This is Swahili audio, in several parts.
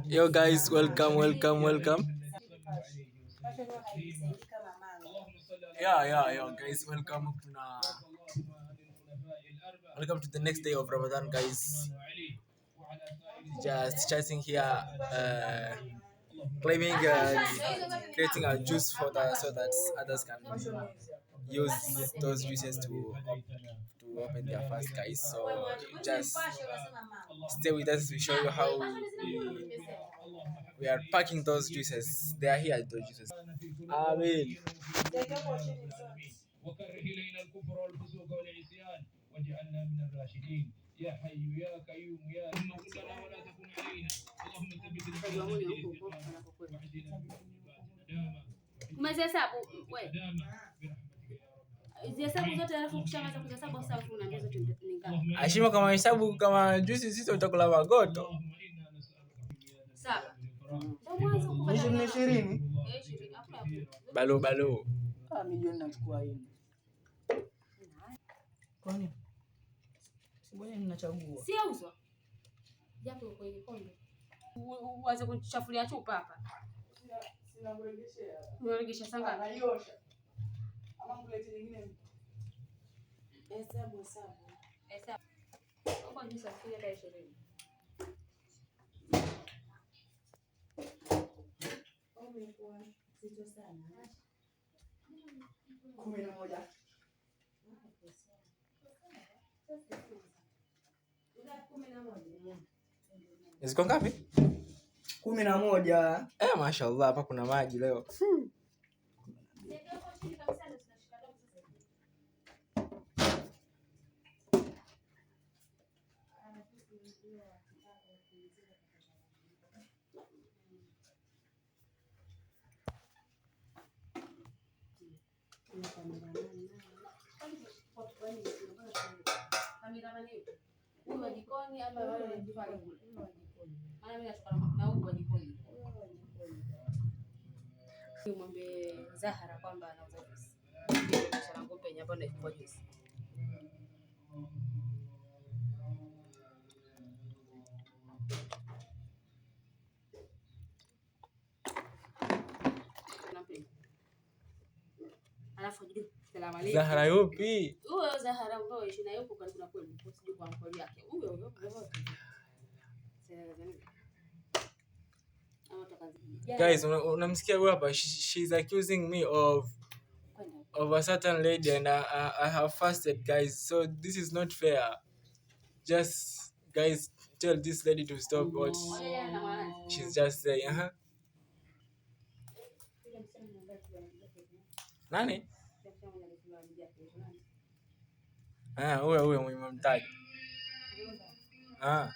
Yo guys, welcome, welcome, welcome. Yeah, yeah, yeah, guys, welcome to welcome to the next day of Ramadan, guys. Just chatting here, claiming and creating a juice for the so that others can use those juices to open their fast, guys. So just stay with us. We show you how we are packing those juices. They are here, those juices. Amen. Umezihesabu we? Zihesabu zote alafu ukishamaliza kuzihesabu sasa uniambie zote ni ngapi. Ashima kama hesabu kama juice sisi utakula magoto. Sawa. Ndio mwanzo kupata. Ishirini ishirini. Eh, 20. Hakuna ya kumi. Balo balo. Ah, milioni nachukua hii. Kwani? Si mbona ninachagua? Si yauzwa. Japo kwenye kikombe. Uanze kuchafulia chupa hapa. Sinakuregeshea. Unaregesha saa ngapi? Naiosha. Ama nkulete nyingine. Hesabu hesabu. Hesabu. Huko juu saa sita hata 20. Umekuwa zito sana. 11. 11. Ziko ngapi? 11. Eh, mashallah hapa kuna maji leo. Huyu wa jikoni ama wale wa jikoni kule? Maana mimi nachukua na huyu wa jikoni. Mwambie Zahara kwamba anauza juice. Biashara ngombe yenye ambayo naifungua juice. Alafu jibu salamu alaykum. Zahara yupi? Huyo Zahara ambaye ishi naye huko karibu na kwenu, sijui kwa mkoli yake. Huyo huyo huyo. Guys, unamsikia huyu hapa, she's accusing me of a certain lady and I have fasted, guys. So this is not fair. Just guys, tell this lady to stop what she's just saying. Uh-huh. Nani? Ah, huyo huyo mwenye mtaji. Ah.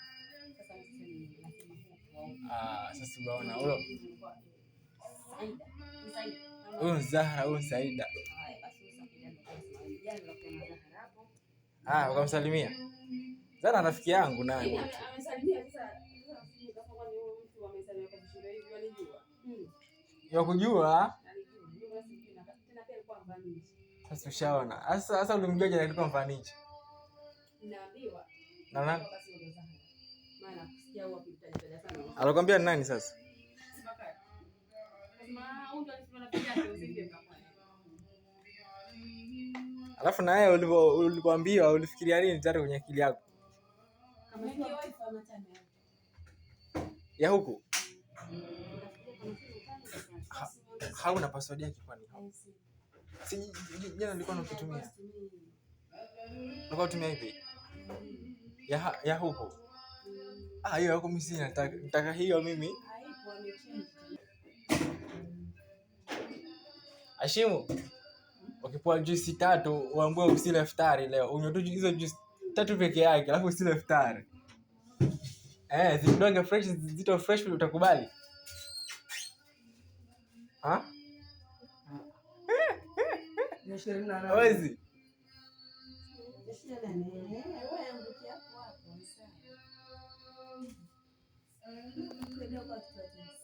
Ah, sasa unaona huyo. Huyo Zahra, huyo Saida. Ah, ukamsalimia. Zahra rafiki yangu naye. Ya kujua. Sasa ushaona. Sasa ulimjua jana alikuwa mfanichi. Naambiwa. Na nani? Alikwambia ni nani sasa? Alafu na yeye ulivyoambiwa ulifikiria nini tayari kwenye akili yako? Ya huku? Hauna password yake kwani? Si jana nilikuwa nakutumia. Nilikuwa natumia ipi? Ya huku. Ah, hiyo yako mimi sina, nataka hiyo mimi. Ashimu, ukipewa juisi tatu uambiwe usile iftari leo. Unywe tu hizo juisi tatu peke yake alafu usile iftari. Eh, zidonge fresh zito fresh utakubali? Ha? Ni 28. Hawezi. 28. Wewe angukia hapo hapo. Sawa. Kwenda kwa watoto.